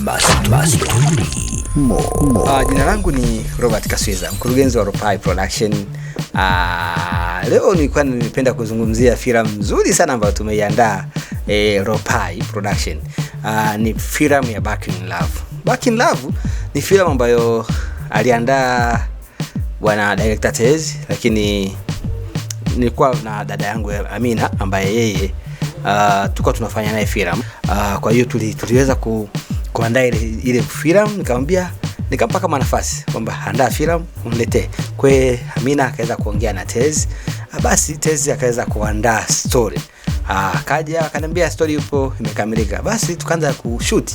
Mastori. Jina langu ni Robert Kaswiza, mkurugenzi wa Ropai Production. Leo nilikuwa nimependa kuzungumzia filamu nzuri sana ambayo tumeiandaa, Ropai Production. Ni filamu ya Back in Love. Back in Love ni filamu ambayo aliandaa bwana director Tez, lakini nilikuwa na dada yangu Amina ambaye yeye tulikuwa tunafanya naye filamu. Kwa hiyo tuliweza kuandaa ile filamu, nikamwambia, nikampa kama nafasi kwamba andaa filamu uniletee. Kwa hiyo Amina akaweza kuongea na Tez. Basi Tez akaweza kuandaa story. Akaja akaniambia story ipo imekamilika. Basi tukaanza kushoot.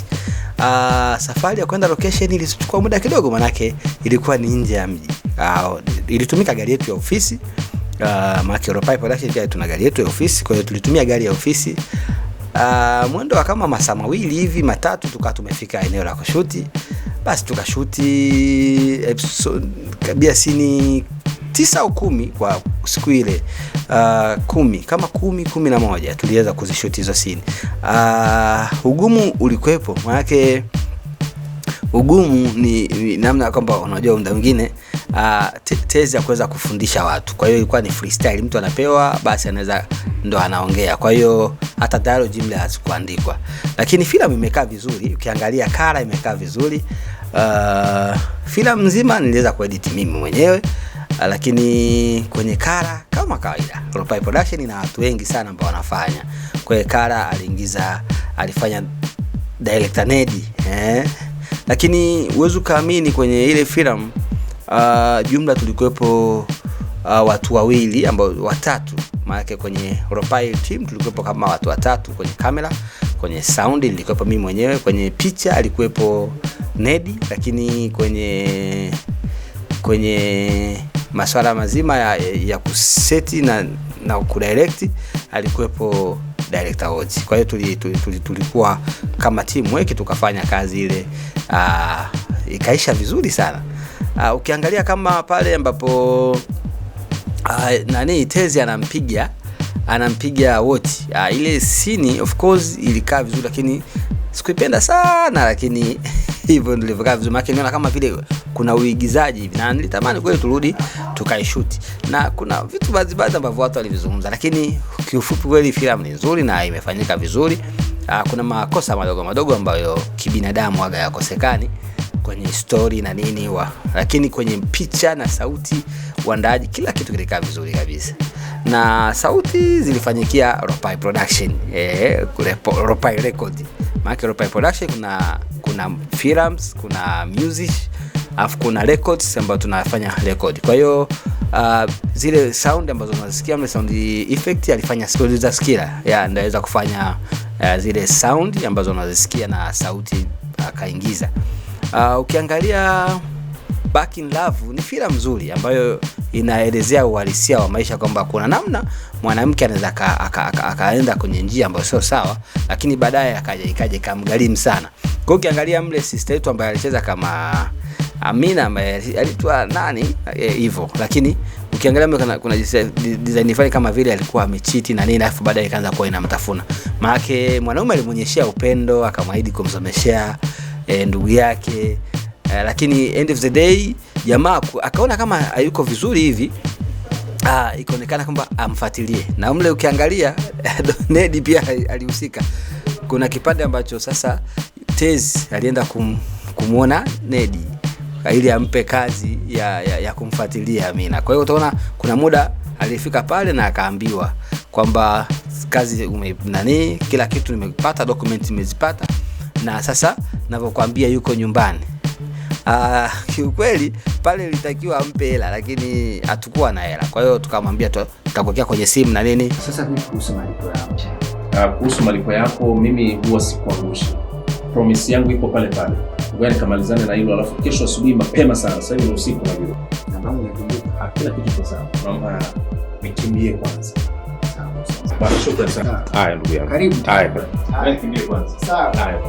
Safari ya kwenda location ilichukua muda kidogo, manake ilikuwa ni nje ya mji. Ilitumika gari yetu ya ofisi. Maana Ropai Production pia tuna gari yetu ya ofisi, kwa hiyo tulitumia gari ya ofisi. Mwendo wa kama masaa mawili hivi matatu tukawa tumefika eneo la kushuti. Basi tukashuti episode kabia sini 9 au 10 kwa siku ile. 10 kama 10, 11 tuliweza kuzishuti hizo sini. Ugumu ulikuwepo, maanake ugumu ni namna kwamba unajua muda mwingine tezi ya kuweza kufundisha watu. Kwa hiyo ilikuwa ni freestyle, mtu anapewa basi anaweza ndo anaongea. Kwa hiyo hata dialogue jumla hazikuandikwa. Lakini filamu imekaa vizuri, ukiangalia kara imekaa vizuri. Filamu nzima niliweza kuedit mimi mwenyewe. Lakini kwenye kara kama kawaida Ropai Production ina watu wengi sana ambao wanafanya. Kwa hiyo kara alifanya director Nedi, Lakini huwezi kuamini kwenye ile filamu, jumla tulikuwepo watu wawili ambao watatu. Maana kwenye Ropai team tulikuwepo kama watu watatu kwenye kamera, kwenye sound nilikuwepo mimi mwenyewe, kwenye picha alikuwepo Nedi, lakini kwenye masuala mazima ya kuseti na kudirect alikuwepo director Oji. Kwa hiyo tulikuwa kama teamwork tukafanya kazi ile, ikaisha vizuri sana. Ukiangalia kama pale ambapo Tezi anampiga Woti. Ile scene of course ilikaa vizuri, lakini sikuipenda sana, lakini hivyo ndivyo ilivyokaa vizuri. Maana niona kama vile kuna uigizaji hivi na nilitamani kweli turudi tukaishoot. Na kuna vitu baadhi baadhi ambavyo watu walivizungumza, lakini kiufupi kweli filamu ni nzuri na imefanyika vizuri. Kuna makosa madogo madogo ambayo kibinadamu waga yakosekani kwenye story na nini wa, lakini kwenye picha na sauti, uandaaji, kila kitu kilikaa vizuri kabisa. Na sauti zilifanyikia Ropai Production, kule Ropai Record. Maana Ropai Production kuna films, kuna music, alafu kuna records ambazo tunafanya record. Kwa hiyo zile sound ambazo unazisikia mle, sound effect alifanya producer Skila. Ya, ndaweza kufanya zile sound ambazo unazisikia na sauti akaingiza. Ukiangalia Back in Love ni filamu nzuri ambayo inaelezea uhalisia wa maisha kwamba kuna namna mwanamke anaweza akaenda kwenye njia ambayo sio sawa, lakini baadaye ikaja ikamgharimu sana. Kwa hiyo ukiangalia mle sister yetu ambaye alicheza kama Amina ambaye alitoa nani hivyo, lakini ukiangalia mle kuna design fulani kama vile alikuwa amecheat na nini, alafu baadaye ikaanza kuwa inamtafuna. Maana mwanaume alimuonyeshia upendo, akamwahidi kumsomeshea ndugu yake, lakini end of the day jamaa akaona kama hayuko vizuri hivi, ikaonekana kwamba amfuatilie. Na mle ukiangalia Nedi pia alihusika. Kuna kipande ambacho sasa Tez alienda kumuona Nedi ili ampe kazi ya kumfuatilia Amina. Kwa hiyo utaona kuna muda alifika pale na akaambiwa kwamba kazi nani, kila kitu nimepata, document nimezipata, na sasa ninavyokuambia yuko nyumbani. Kiukweli pale ilitakiwa ampe hela, lakini hatukuwa na hela. Kwa hiyo tukamwambia tutakuwekea kwenye simu na nini. Sasa vipi kuhusu malipo yangu? Kuhusu malipo yako mimi huwa sikuangushi. Promise yangu ipo pale pale. Ngoja nikamalizane na hilo alafu kesho asubuhi mapema sana. Sasa hivi ni usiku najua. Na mambo yakibuka. Kila kitu kiko sawa. Naomba nikimbie kwanza. Sawa. Basi shukrani sana. Haya ndugu yangu. Karibu. Haya. Ngoja nikimbie kwanza. Sawa. Haya.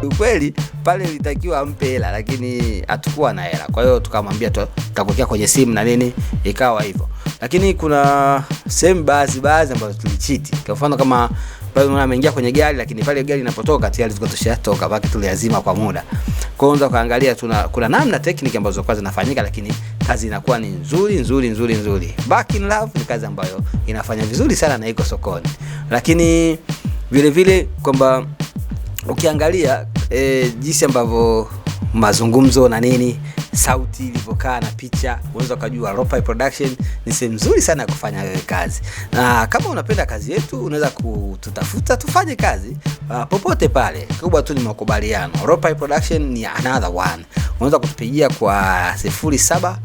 Ukweli pale ilitakiwa ampe hela, lakini hatukuwa na hela. Kwa hiyo tukamwambia tutakuwekea kwenye simu na nini, ikawa hivyo. Lakini kuna sehemu baadhi ambazo tulicheat. Kwa mfano kama Pale unaona ameingia kwenye gari, lakini pale gari inapotoka tayari tulikuwa tushatoka, baki tuliazima kwa muda. Kwa hiyo unaweza kaangalia kuna namna technique ambazo kwa zinafanyika, lakini kazi inakuwa ni nzuri nzuri nzuri nzuri. Back in Love ni kazi ambayo inafanya vizuri sana na iko sokoni. Lakini vile vile kwamba ukiangalia jinsi ambavyo mazungumzo na nini, sauti ilivyokaa na picha, unaweza ukajua Ropai Production ni sehemu nzuri sana ya kufanya wewe kazi. Na kama unapenda kazi yetu, unaweza kututafuta tufanye kazi popote pale. Kubwa tu ni makubaliano. Ropai Production ni another one. Unaweza kutupigia kwa 07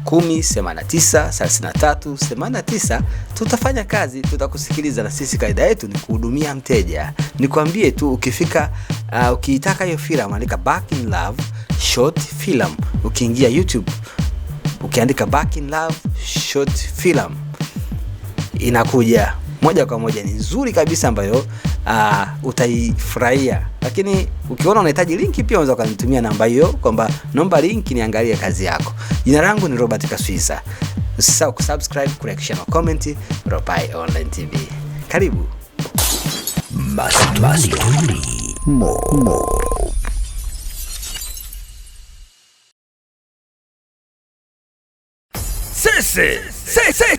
10 89 33 89. Tutafanya kazi, tutakusikiliza, na sisi kaida yetu ni kuhudumia mteja. Nikwambie tu ukifika, ukiitaka hiyo filamu andika Back in Love short film. Ukiingia YouTube ukiandika Back in Love short film inakuja moja kwa moja, ni nzuri kabisa ambayo utaifurahia. Lakini ukiona unahitaji linki pia unaweza ukanitumia namba hiyo kwamba naomba linki niangalie kazi yako. Jina langu ni Robert Kaswisa. Usisahau kusubscribe, kulike, share na comment Ropai Online TV. Karibu. Mastori Mo. Sisi